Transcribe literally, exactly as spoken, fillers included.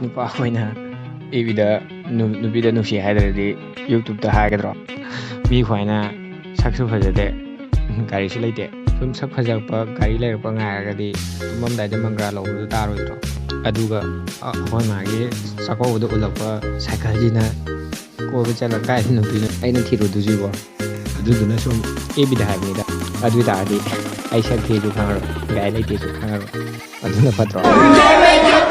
ꯅꯨꯄꯥ ꯑꯩꯈꯣꯏꯅ ꯑꯦꯐ ꯕꯤꯗ ꯅꯨꯄꯤꯗ ꯅꯨꯡꯁꯤ ꯍꯥꯏꯗ꯭ꯔꯗꯤ ꯌꯨꯇ꯭ꯌꯨꯕꯇ ꯍꯥꯏꯒꯗ꯭ꯔꯣ? ꯃꯤ ꯈ꯭ꯋꯥꯏꯅ ꯁꯛꯁꯨ ꯐꯖꯗꯦ, ꯒꯥꯔꯤꯁꯨ ꯂꯩꯇꯦ꯫ ꯁꯨꯝ ꯁꯛ ꯐꯖꯔꯛꯄ, ꯒꯥꯔꯤ ꯂꯩꯔꯛꯄ ꯉꯥꯏꯔꯒꯗꯤ ꯇꯨꯝꯃꯝꯗꯥꯏꯗ ꯃꯪꯒ꯭ꯔꯥ ꯂꯧꯕꯗꯣ ꯇꯥꯔꯣꯏꯗ꯭ꯔꯣ? ꯑꯗꯨꯒ ꯑ, ꯑꯩꯈꯣꯏ ꯃꯥꯒꯤ ꯆꯥꯛꯀꯧꯕꯗ ꯎꯠꯂꯛꯄ ꯁꯥꯏꯀꯜꯁꯤꯅ ꯀꯣꯏꯕ ꯆꯠꯂ ꯀꯥꯏꯗ ꯅꯨꯄꯤꯅꯣ ꯑꯩꯅ ꯊꯤꯔꯨꯗꯣꯏꯁꯤꯕꯣ? ꯑꯗꯨꯗꯨꯅ ꯁꯨꯝ ꯑꯦꯐ ꯕꯤꯗ ꯍꯥꯏꯕꯅꯤꯗ꯫ ꯑꯗꯨ ꯑꯣꯏ ꯇꯥꯔꯗꯤ ꯑꯩ ꯁꯛ ꯊꯤꯁꯨ ꯈꯪꯉꯔꯣꯏ, ꯒꯥꯔꯤ ꯂꯩꯇꯦꯁꯨ ꯈꯪꯉꯔꯣꯏ꯫ ꯑꯗꯨꯅ ꯐꯠꯇ꯭ꯔꯣ?